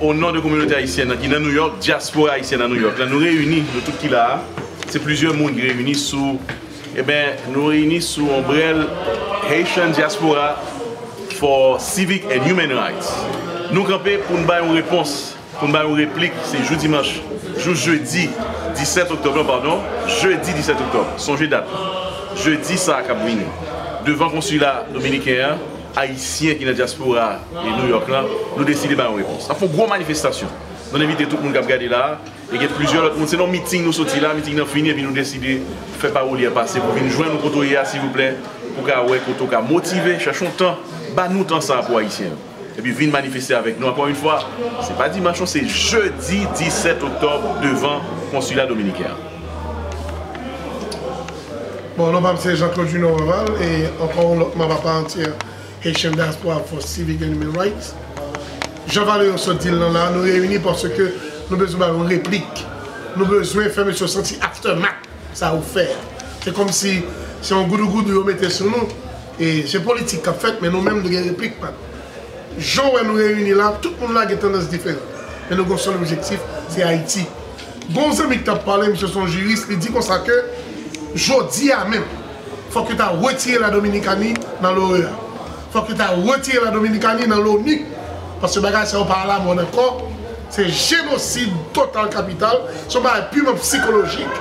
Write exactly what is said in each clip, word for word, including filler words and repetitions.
O non de kominote ayisyèn nan ki nan New York, dyaspora ayisyèn nan New York la, nou reyini, nou tout ki la a, se plizyè moun ki reyini sou, eben, nou reyini sou onbrèl Haitian Diaspora for Civic and Human Rights. Nou kanpe pou n bay yon repons, pou n bay yon replik, se jou dimanch, jou jedi disèt oktòb lan, padon, jedi disèt oktòb, sonje dat, jedi sa a k ap vini, devan konsila dominiken an, ayisyen ki nan dyaspora e New York lan, nou deside bay yon repons. N ap fè yon gwo manifestasyon. Nou envite tout moun k ap gade la a. E gen plizyè lòt moun. Se nan miting nou soti la, miting nan fini, epi nou deside fè pawòl yo pase pou vin jwenn nou kote w ye a, silvouplè, pou ka wè kote w ka motive, chèche yon tan, ba nou tan sa a pou ayisyen yo. Epi vin manifeste avèk nou. Ankò yon fwa, se pa dimanch, non, se jedi disèt oktòb devan konsila dominiken an. Bon, non pa m se Jean Claude Junior Vaval, e ankò yon lòt manm apa antyè Haitian Diaspora for Civic and Human Rights. Jan Valerio sot di l lan la, nou reyini paske nou bezwen ba yon replik. Nou bezwen fè mesye yo santi aftermath sa yo fè a. Se kòmsi se yon goudougoudou yo mete sou nou. E se politik k ap fèt, men nou menm nou gen replik pa nou. Jan w wè nou reyini la, tout moun la gen tandans diferan. Men nou gen yon sèl objektif, se Ayiti. Gon zanmi ki t ap pale, misye se yon jiris, li di konsa ke jodi a menm, fòk yo ta retire la Dominikani nan l'OEA. Fòk yo ta retire la Dominikani nan l'ONU. Paske bagay sa yo pa alamòd ankò. Se jenosid total kapital. Se yon bagay piman sikolojik.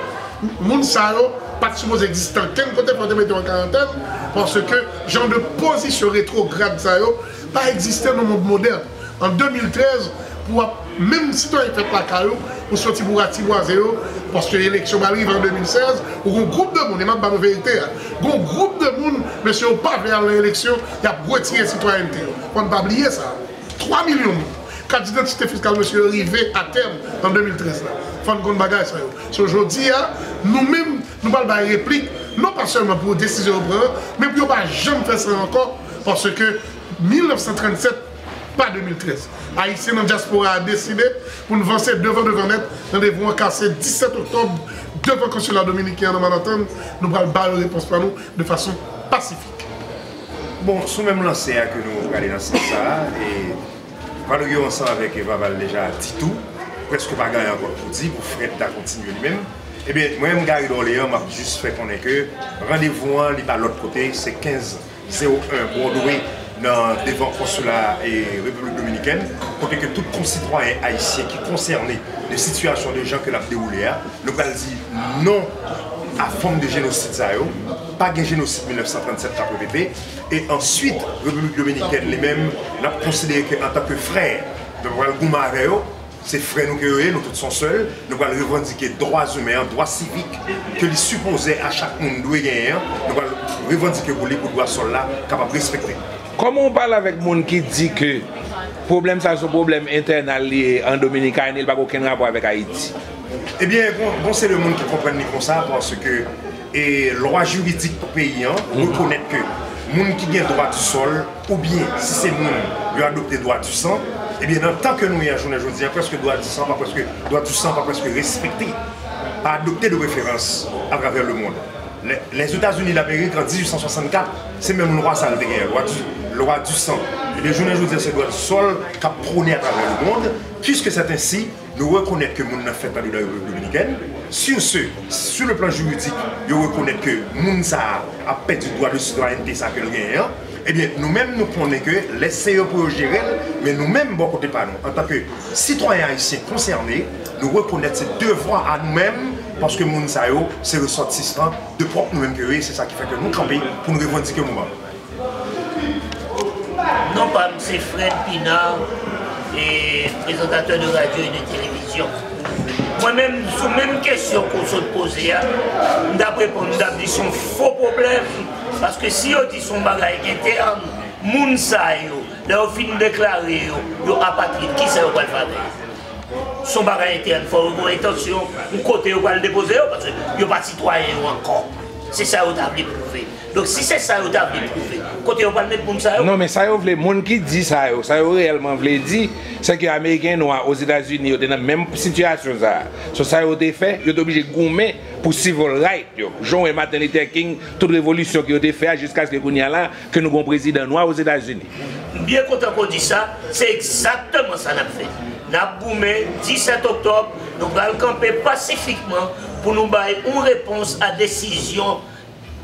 Moun sa yo pa t sipoze egziste ankenn kote, fò yo te mete yo an karantèn. Paske jan de pozisyon retwograd sa yo pa egziste nan mond modèn. An de mil trèz, pou w ap menm sitwayen k fèt lakay ou, ou soti pou w ratibwaze yo, paske eleksyon pral rive an de mil sèz, ou gon gwoup de moun, e m ap ba nou verite a, gon gwoup de moun, mesye yo pa vle al nan eleksyon, y ap retire sitwayènte yo. Fò n pa bliye sa. Twa milyon moun. Kat didantite fiskal mesye yo rive atèm an de mil trèz la. Fò n konn bagay sa yo. So jodi a, nou menm, nou pral bay replik, non pa sèlman pou desizyon yo pran an, men pou yo pa janm fè sa ankò, paske mil nèf san trannsèt, pa de mil trèz. Ayisyen nan dyaspora a deside pou n vanse devan devan nèt nan devou an kase disèt oktòb devan konsila dominiken an nan Manhattan. Nou pral ba yo repons pa nou de fason pasifik. Bon, sou menm lanse a ke nou prale nan sans sa a, e Valerio ansanm avèk Vaval deja di tou, prèske pa gen anyen ankò pou di, pou Fred ta kontinye li menm. Ebyen, mwen menm Gary Dorléans, m ap jis fè konnen ke randevou an, li pa lòt kote, se kenz zewo en Broadway nan devan konsila e Repiblik Dominikèn, kote ke tout konsitwayen ayisyen ki konsène de sitiyasyon de jan ke l ap dewoule a, nou pral di non a fòm de jenosid sa yo, pa gen jenosid mil nèf san trannsèt k ap repete, e answit, Repiblik Dominikèn li menm, n ap konsidere ke antanke frè, nou pral goumen avè yo, se frè nou ke yo ye, nou tout se yon sèl, nou pral revandike dwa imen an, dwa sivik ke li sipoze a chak moun dwe genyen an, nou pral revandike pou li pou dwa sòl la kapab respekte. Kòman w pale avèk moun ki di ke pwoblèm sa a se yon pwoblèm entènal li ye an Dominikani, li pa gen okenn rapò avèk Ayiti? Ebyen, gon, gon seri de moun ki konprann li konsa paske e lwa jiridik peyi an rekonèt ke moun ki gen dwa di sòl oubyen si se moun yo adopte dwa di san, ebyen nan tan ke nou ye a jounen jodi a, prèske dwa di san pa prèske, dwa di san pa prèske respekte, pa adopte de preferans atravè lemonn. Lèzetazini Damerik an dizuit san swasannkat, se menm lwa sa yo te genyen, lwa di, lwa di san. Ebyen jounen jodi a se dwa di sòl k ap pwone atravè lemonn, puiske sèt ensi, nou rekonèt ke moun nan fèt andedan Repiblik Dominikèn. Sur ce, sur le plan juridik, yo rekonèt ke moun sa a ap pèdi dwa de sitwayènte sa ke l genyen an. Ebyen, nou menm nou konnen ke lè se yo pou yo jere l, men nou menm bò kote pa nou, antanke sitwayen ayisyen konsène, nou rekonèt se devwa a nou menm, paske moun sa yo se resòtisan de pwòp nou menm ke yo ye, se sa ki fè ke nou kanpe pou n revandike moman. Non pa m se Fred Pinard, e prezantatè de radyo e de televizyon. Mwen menm, sou menm kesyon ke w sot poze a, m t ap reponn, m t ap di se yon fo pwoblèm, paske si yo di se yon bagay entèn, moun sa yo, lè yo fin deklare yo, yo apatrid, kisa yo pral fè avè yo? Se yon bagay entèn, fò yo gen yon entansyon, yon kote yo pral depoze yo, paske yo pa sitwayen yo ankò. Se sa yo ta vle pwouve. Donk, si se sa yo ta vle pwouve, kote yo pral met moun sa yo? Non, men sa yo vle, moun ki di sa yo, sa yo reyèlman vle di, se ke Ameriken nwa Ozetazini yo te nan menm sitiyasyon sa a. So, sa yo te fè, yo te oblije goumen pou civil right yo. Jan w wè Martin Luther King, tout revolisyon ke yo te fè a, jiskaske kounye a la, ke nou gen yon prezidan nwa Ozetazini. M byen kontan ke w di sa, se egzakteman sa n ap fè. N ap goumen, disèt oktòb, nou pral kanpe pasifikman pou nou bay yon repons a desizyon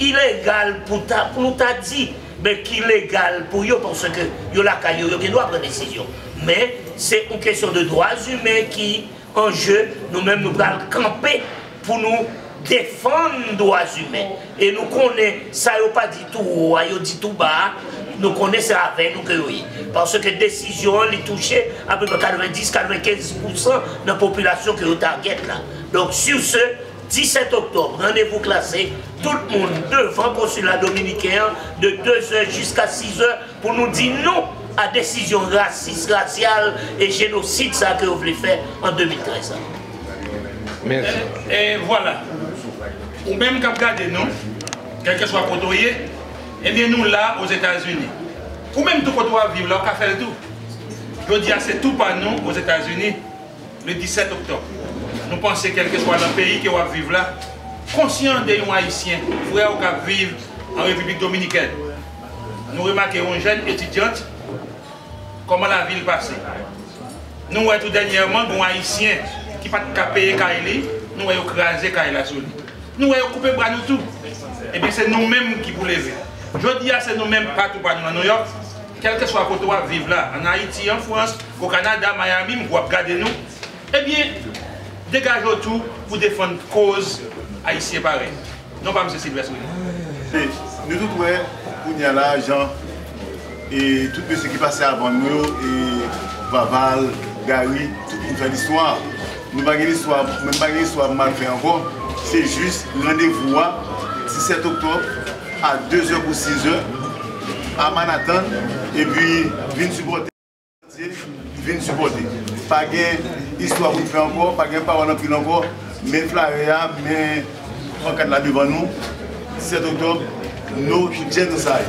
ilegal pou ta, pou nou ta di, men ki legal pou yo, paske yo lakay yo, yo gen dwa pran desizyon. Men, se yon kesyon de dwa imen ki an je, nou menm nou pral kanpe pou nou defann dwa imen. E nou konnen sa yo pa di tou wo a, yo di tou ba a, nou konnen se avè nou ke yo ye. Paske desizyon an, li touche apeprè katrevendis, katrevenkenz pousan nan popilasyon ke yo target la. Donk, sur ce, disèt oktòb, randevou klase, tout moun devan konsila dominiken an de dezè jiska sizè pou nou di non a desizyon rasis, rasyal e jenosid sa ke yo vle fè an de mil trèz la. Mèsi. E, e vwala. Ou menm k ap gade nou, kèlkeswa kote w ye, ebyen, nou la Ozetazini. Ou menm tou kote w ap viv la, ou ka fè l tou. Jodi a, se tou pa nou Ozetazini, le disèt oktòb. Nou panse, kèlkeswa nan peyi ke w ap viv la, konsyan de yon Ayisyen, frè w k ap viv an Repiblik Dominikèn. Nou remake yon jèn etidyant, kòman lavi l pase. Nou wè tou dènyèman, gen yon Ayisyen ki pa t ka peye kay li, nou wè yo kraze kay la sou li. Nou wè yo koupe bra nou tou. Ebyen, se nou menm ki pou leve. Jodi a, se nou menm patou pa nou nan Nouyòk, kèlkeswa kote w ap viv la, ann Ayiti, an Frans, o Kanada, Miami, m kwè w ap gade nou. Ebyen, degaje w tou pou defann koz Ayisyen parèy. Non pa m se Sylvestre René. E nou tout wè, kounye a la, jan, e tout mesye ki pase avan nou yo, e Vaval, Gary, tout moun fè listwa. Nou pa gen listwa, mwen pa gen listwa pou m al fè ankò. Se jis randevou a, disèt oktòb, a dezè pou sizè, a Manhattan, epi vin sipòte. Vin sipòte. Pa gen istwa pou n fè ankò, pa gen pawòl anpil ankò. Men flayè a, men pankart la devan nou. Disèt oktòb, no genocide.